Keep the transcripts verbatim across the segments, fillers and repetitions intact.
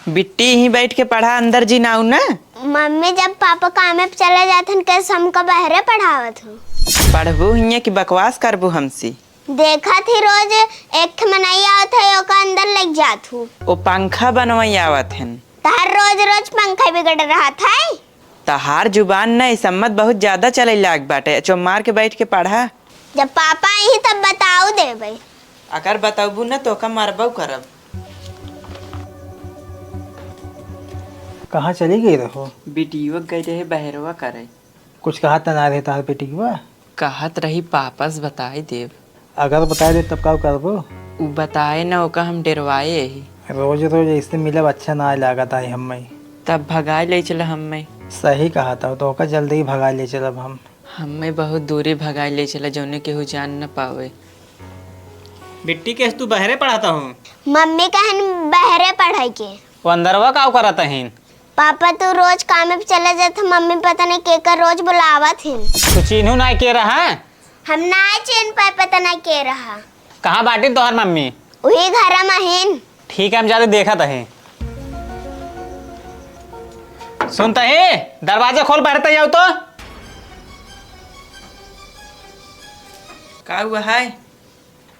बिट्टी, यहीं बैठ के पढ़ा, अंदर जिन आउ ना। मम्मी, जब पापा कामे पे चले जात हन, कैसे हमका बहरे पढ़ावत हो? पढ़बू हियाँ कि बकवास करबू हमसे? देखत ही रोज एक ठे मनई आवत है, ओका अंदर लेके जात हूँ। ओ पंखा बनवाई आवत हन। तहार रोज रोज पंखा बिगड़ रहत है। तहार जुबान न, सम्मत बहुत ज्यादा चले लाग बाटे। चुप मार के बैठ के पढ़ा। जब पापा आई तब बताऊ देबे। अगर बतौबू न तो ओका मरबो करब। कहाँ चली गई रहो? बिटियो गई रहे बहरवा करे। कुछ कहत त ना रहे तहार बेटी के बा? कहत रही पापा से बताई देब। अगर बताई दे तब का करबो? उ बताए न, ओका हम डेरवाए ही। रोज रोज ऐसे मिलब अच्छा ना लागत आई हम्मे। तब भगाए ले चला हम्मे। सही कहत हो, तो ओका जल्दी ही भगाए ले चलब हम। हम्मे बहुत दूरी भगाए ले चला, जौने केहू जान न पावे। बिट्टी, के तू बहरे पढ़त हो? मम्मी कहन बहरे पढ़े के। वो अंदरवा का करत हईन? पापा, तू रोज कामे पे चला जात, मम्मी पता नहीं केकर रोज बुलावत हिन। तू चिन्हू ना के रहा? हम ना चिन्ह पाए, पता नहीं के रहा। कहाँ बाटी तोहर मम्मी? वही घर में हिन। ठीक है, हम जाते देखत ही। सुनत ही, दरवाजा खोल, बाहर तक आओ तो। का हुआ है?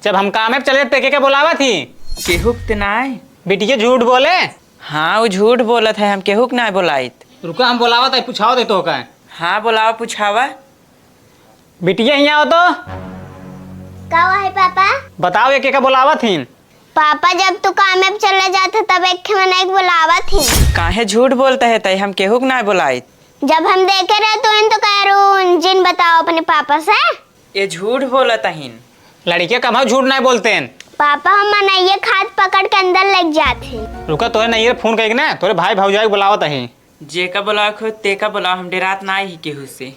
जब हम कामे पे चले, ते के, के बोलावत ही? केहू के ते नाय। बिटिया झूठ बोले। हाँ, उ झूठ बोलत है, हम केहू के नाय बोलाइत। रुका, हम बोलावत है, पुछावत है तो का। हाँ, बोलावा, पुछावा। बिटिया, हियाँ आओ तो। का हुआ है पापा? बताओ, ये के, के बोलावत ही? पापा, जब तू कामे पे चले जात है, तब एक ठे मनई के बोलावत ही। काहे झूठ बोलत है तै? हम केहू के नाय बोलाइत। जब हम देखे रहे तो इन तो कह रू, जिन बताओ अपने पापा से। ये झूठ बोलत अहिन। लड़के कभो झूठ नाय बोलते हैं। पापा, हम मनइये खात पकड़ के अंदर लेके जात हैं। रुका, तोरे नैहर फोन कइके ना, तोरे भाई भौजाई के बुलावत अही। जेका बुलावे के हो, तेका बुलाओ, हम डेरात ना ही केहू से।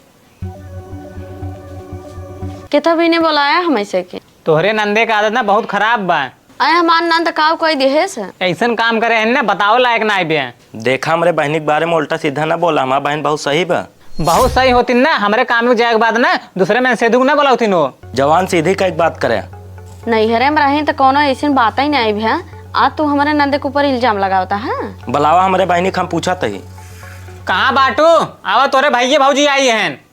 केथा भी ने बोलाया हम ऐसे के। तोहरे नंदे का आदत ना बहुत खराब बा। अरे हमार नंद काव कोई देहे से? ऐसन काम करे है ना, बताओ लायक ना आइबे। देखा, हमरे बहनी के बारे में उल्टा सीधा ना बोला, हमार बहन बहुत सही बा। बहुत सही होतिन ना, हमरे काम में जाए के बाद ना दूसरे में से दुख ना बोलावतिन हो। जवान सीधी कह के बात करे। नैहरे में रही तो कोनो ऐसी बात ही नहीं आइबे। आज तू हमारे नंदे के ऊपर इल्जाम लगावता है। बुलावा हमरे बहनी के, हम पूछत ही। कहाँ बाटू? आवा, तोरे भैया भौजी आई हैं।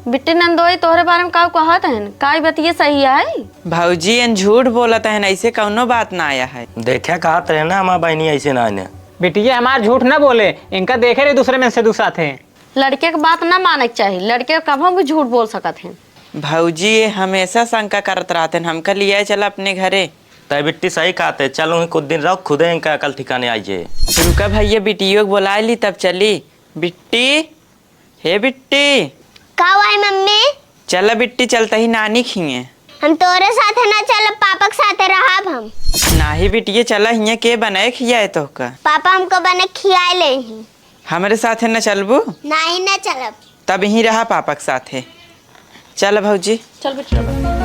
बिट्टी नंदोई तोहरे बारे में का कहत हन? का ई बतिये सही है? भौजी एन झूठ बोलत हन, ऐसे कौनो बात ना आया है। देखे कहत रहे ना हमार बहनी ऐसे ना आने। बिटिया हमार झूठ ना बोले, इनका देखे रहे दूसरे में से दूसरा थे। लड़के के बात ना माने के चाही, लड़के कभो भी झूठ बोल सकत हैं। भौजी ये हमेशा शंका करत रहते हैं, हमका लिया चला अपने घरे। तय बिट्टी सही कहते, चल वहीं कुछ दिन रहो, खुदे इनका अकल ठिकाने आई जे। रुका भैया, बिटियो के बोला ली तब चली। बिट्टी, हे बिट्टी। का हुआ है मम्मी? चला बिट्टी, चलता ही नानी खिए। हम तोरे साथे ना चलब, पापा के साथे रहब हम। नाही बिटिये, चला हियाँ के बनाए खियाए तोहका। पापा हमको बने खियाए ले ही। हमरे साथे न चलबू? नाही न चलब। तब यहीं रहा पापा के साथे। चल भौजी। चल बेटा।